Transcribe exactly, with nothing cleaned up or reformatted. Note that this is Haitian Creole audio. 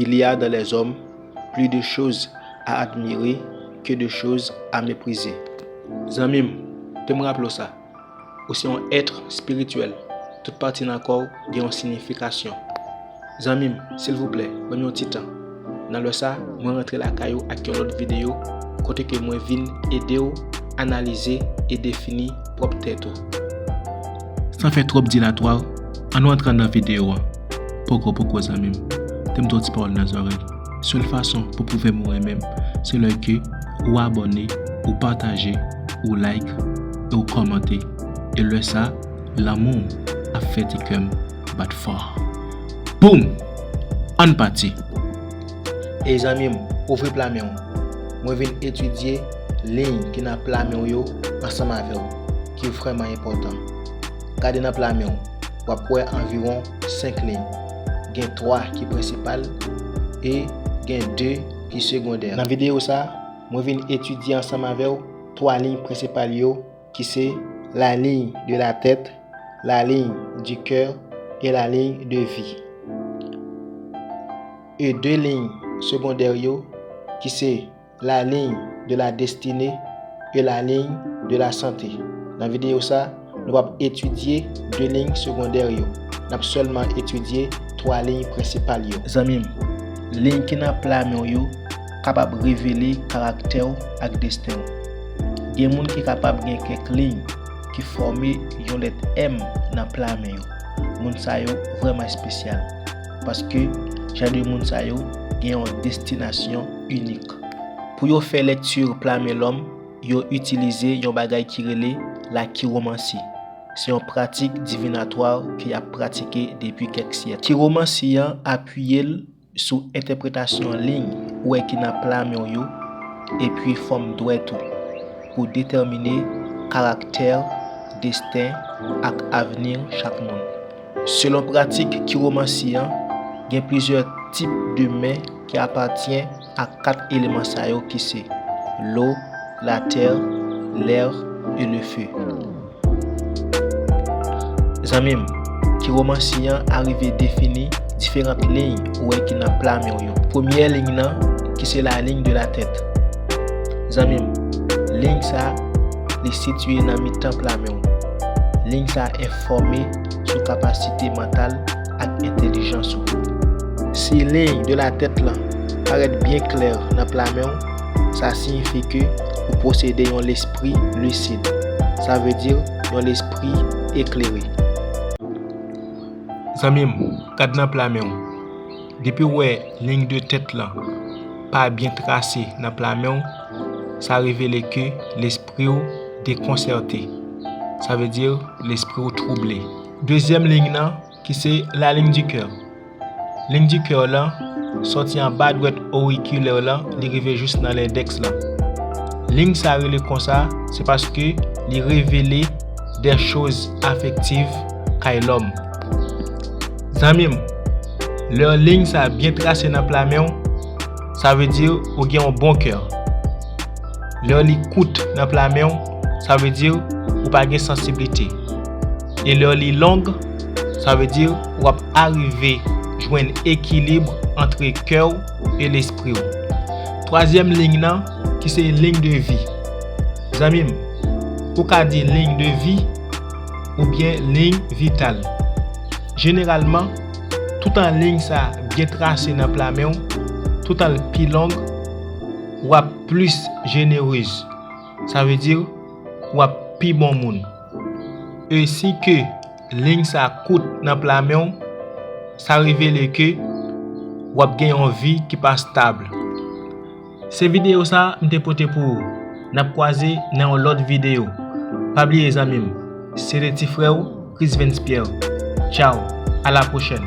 Il y a dans les hommes plus de choses à admirer que de choses à mépriser. Zanmi m, te m raple w sa. Ou se yon èt espirityèl. Tout pati nan kò w gen yon siyifikasyon. Zanmi m, silvouplè, ban m yon ti tan. Nan lè sa, mwen rantre lakay ou ak yon lòt videyo kote ke mwen vin ede w analize e defini pwòp tèt ou. San fè twòp dilatwa, ann nou antre nan videyo an. Poko, poko, zanmi m. Te m di w ti pawòl nan zòrèy. Sèl fason pou pwouve m ou renmen m, se lè ke ou abòne, ou pataje, ou like, e ou kòmante. E lè sa, lanmou w ap fè ti kè m bat fò. Boum! Ann pati! Ey zanmi m, ouvri pla men w. Mwen vin etidye liy ki nan pla men w yo ansanm avè w, ki vrèman enpòtan. Gade nan pla men w, w ap wè anviwon senk liy. Gen twa ki prensipal e gen de ki segondè. Nan videyo sa, mwen vin etidye ansanm avè w twa liy prensipal yo, ki se la ligne de la tête, la ligne du cœur et la ligne de vie. E de liy segondè yo, ki se la ligne de la destinée et la ligne de la santé. Nan videyo sa, nou p ap etidye de liy segondè yo. N ap sèlman etidye twa liy prensipal yo. Zanmi m, liy ki nan pla men w yo kapab revele karaktè w ak desten w. Gen moun ki kapab gen kèk liy ki fòme yon lèt M nan pla men yo. Moun sa yo vrèman espesyal, paske jan de moun sa yo gen yon destinasyon inik. Pou yo fè lèkti pla men lòm, yo itilize yon bagay ki rele lakiwomansi. Se yon pratik divinatwa ke y ap pratike depi kèk syèk. Kiwomansi an apiye l sou entèpretasyon liy ou wè ki nan pla men w yo, epi fòm dwèt ou, pou detèmine karaktè, desten ak avni chak moun. Selon pratik kiwomansi an, gen plizyè tip de men ki apatyen a kat eleman sa yo ki se lo, latè, lè e le fe. Zanmi m, kiwomansi an arive defini diferan liy ou wè ki nan pla men w yo. Premyè liy nan, ki se la ligne de la tête. Zanmi m, liy sa, li sitiye nan mitan pla men w. Liy sa enfòme sou kapasite mantal ak entèlijans ou. Si ligne de la tête lan parèt byen klè nan pla men w, sa siyifi ke ou posede yon lespri lisid. Sa vle di yon lespri eklere. Zanmi m, gad nan pla men w. Depi w wè ligne de tête lan pa byen trase nan pla men w, sa revele ke lespri w dekonsète. Sa vle di lespri w twouble. Dezyèm liy nan, ki se la ligne du cœur. Ligne du cœur lan sòti anba dwèt orikilè lan, li rive jis nan lendèks lan. Liy sa rele konsa, se paske li revele de choz afektiv kay lòm. Zanmi m, lè liy sa byen trase nan pla men w, sa vle di ou gen yon bon kè. Lè li kout nan pla men w, sa vle di ou pa gen sansiblite. E lè li long, sa vle di w ap arive jwenn ekilib antre kè w e lespri w. Twazyèm liy nan, ki se ligne de vie. Zanmi m, ou ka di ligne de vie oubyen ligne vitale. Jeneralman, toutan liy sa byen trase nan pla men w, toutan l pi long, w ap plis jenerez. Sa vle di w ap pi bon moun. E si ke liy sa kout nan pla men w, sa revele ke w ap gen yon vi ki pa stab. Se videyo sa m te pote pou ou. N ap kwaze nan yon lòt videyo. Pa bliye zanmi m, se te ti frè w, Chris Vens Pierre. Tchaw, a la pwochèn.